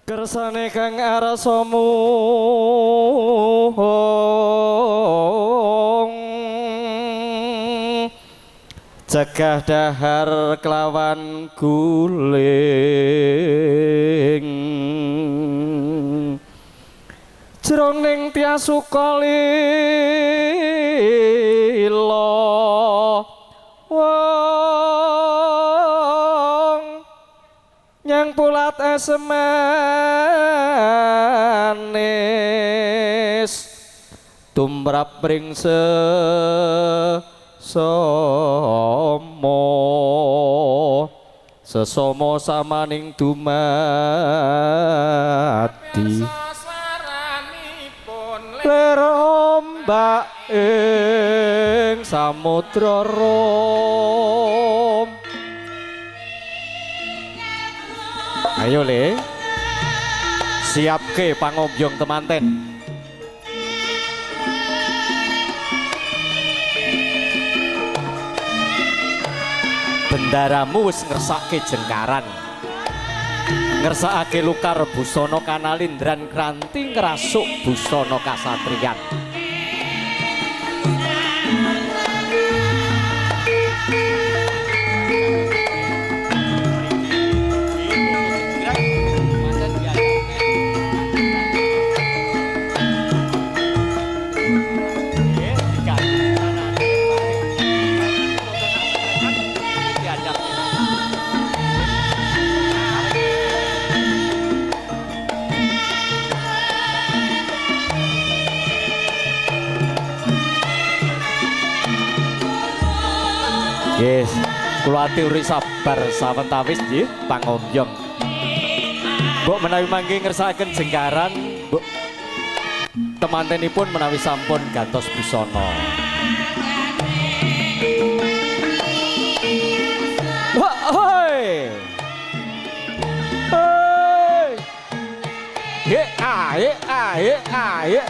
Kersane kang arsa muhung cegah dahar kelawan guling jroning tiasuka lila wong nyang pulat esemanis tumrap ring sesama sesama samaning dumadi lir ombak ing samudra rum. Ayo le, siapke pangombyong temanten. Bendaramu wis ngersake jengkaran, ngersakake lukar busana kanalindran kranti ngrasuk busana kasatriyan. Yes, kula aturi sabar sawentawis nggih pangombyong. Mbok menawi mangke ngersakaken jengkaran, mbok temantenipun menawi sampun gantos busana. Hoi. Hoi. Ye a ye a ye a ye.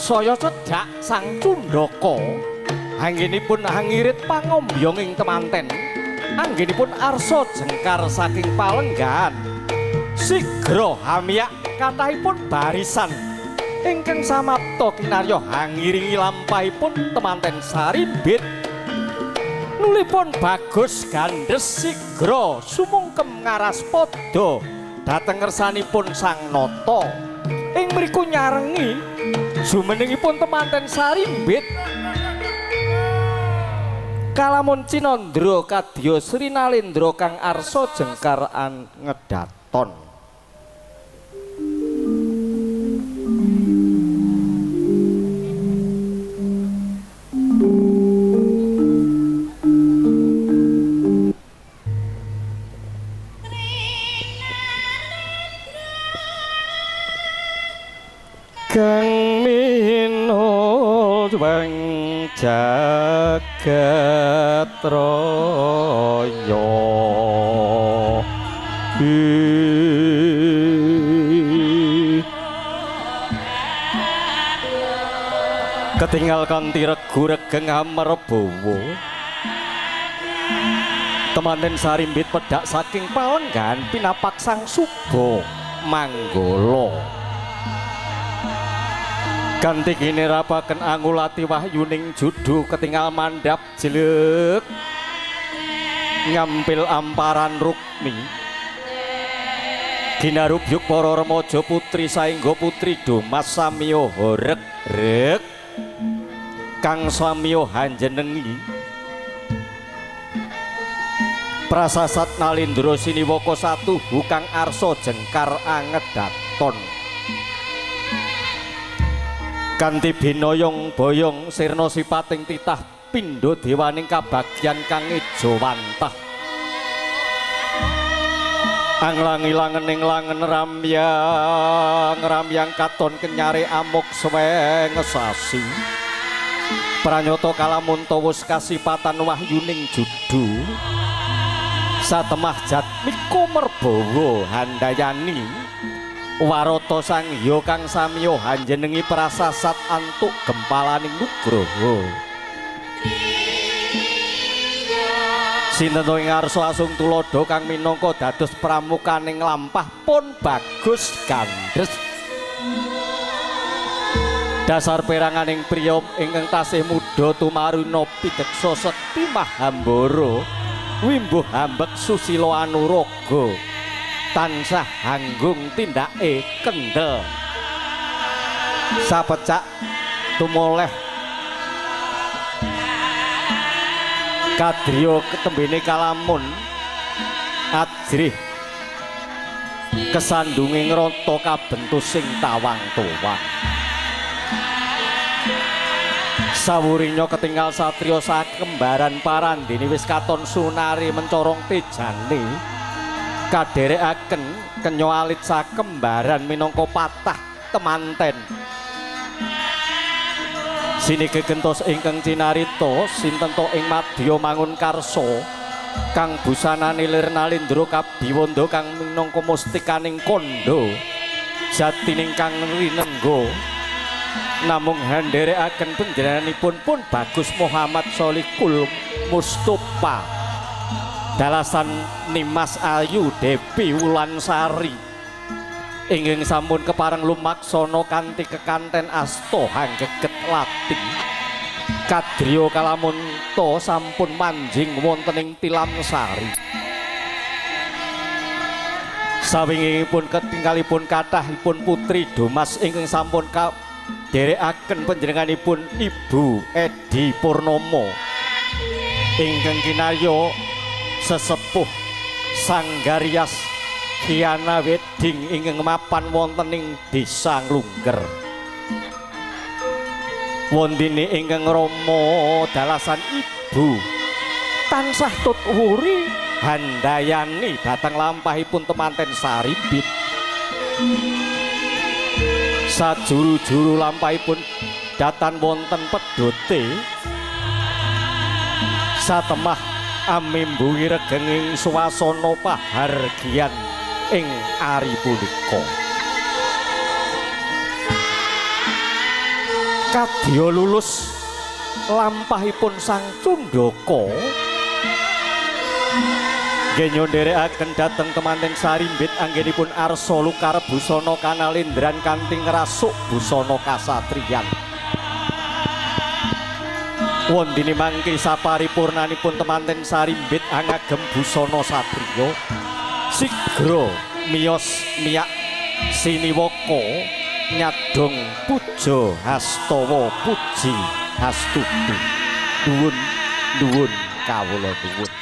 Saya cedhak sang Cundaka anggenipun hangirit pangombyong ing temanten, anggenipun arsa jengkar saking palenggahan sigra hamiyak kathahipun barisan ingkang samapta kinarya hangiringi lampahipun temanten sarimbit. Nulipun bagus gandhes sigra sumungkem ngaraspada dhateng ngersanipun sang nata. Ing mriku nyarengi jumenengipun temanten sarimbit kalamun cinandra kadya Sri Nalendra kang arsa jengkar angedaton. Kang minul wang jagat raya ketinggal kanthi regu regeng amerbawa. Temanten Sarimbit pedhak saking palenggan pinapak Sang Suba Manggala. Ganti ginerapaken angulati wahyuning judu ketingal mandhap jelek ngampil amparan rukmi. Ginarubyuk para remaja putri saengga putri Domas samiya horeg reg kang samiya hanjenengi. Prasasat Nalindra siniwaka satuhu kang arsa jengkar angedaton. Kanthi binoyong boyong sirna sipating titah pindha dewaning kabagyan kang ejawantah. Anglangi-langening langen ramyang ramyang katon kenyare amuk suweng sasi. Pranyata kalamun tawus kasipatan wahyuning judu. Satemah jatmika merbawa handayani warata sang hya kang samiya hanjenengi prasasat antuk gempalaning nugraha. Sinten ing ngarsa asung tuladha kang minangka dados pramukaning lampah pun bagus gandhes. Dasar peranganing priya ingkang tasih mudha tumaruna pideksa sekti mahambara wimbuh ambek susila anuraga tansah hanggung tindake kendel sapecak tumoleh kadriya ketembene kalamun ajrih kesandunge ngrata kabentus sing tawang-towang. Sawurinya ketinggal satriya sakembaran parandene wis katon sunare mencorong tejane kaderekaken kenya alit sakembaran minangka patah temanten. Sini gegentos ingkang cinarita sinten to ing madya mangun karsa kang busanane lir Nalindra kabiwanda kang minangka mustikaning kandha jatining kang rinengga. Namung handerekaken panjenenganipun pun Bagus Muhammad Solikul Mustofa dalasan Nimas Ayu Depi Wulansari ingkang sampun kepareng lumaksana kanthi kekanten asta hanggeget lati kadriya kalamunta sampun manjing wonten ing Tilamsari. Sawingipun ketinggalipun kathahipun putri Domas ingkang sampun dherekaken panjenenganipun Ibu Edi Purnomo ingkang kinarya sesepuh Sanggarias Kiana Wedding ingkang mapan wonten ing Desa Nglungger. Wondene ingkang rama dalasan ibu tansah tut wuri handayani dhateng lampahipun temanten Sarimbit. Sajuru-juru lampahipun datan wonten pedhote satemah amimbuhi regenging swasana pahargyan ing ari punika. Kadya lulus lampahipun Sang Cundaka nggih nderekaken dhateng temanten Sarimbit anggenipun arsa lukar busana kanalindran kanthi ngrasuk busana kasatriyan. Wondene mangke saparipurnanipun temanten Sarimbit angagem busana satriya sigra miyos miyak siniwaka nyadong puja hastawa puji hastuti. Nuwun nuwun kawula nuwun.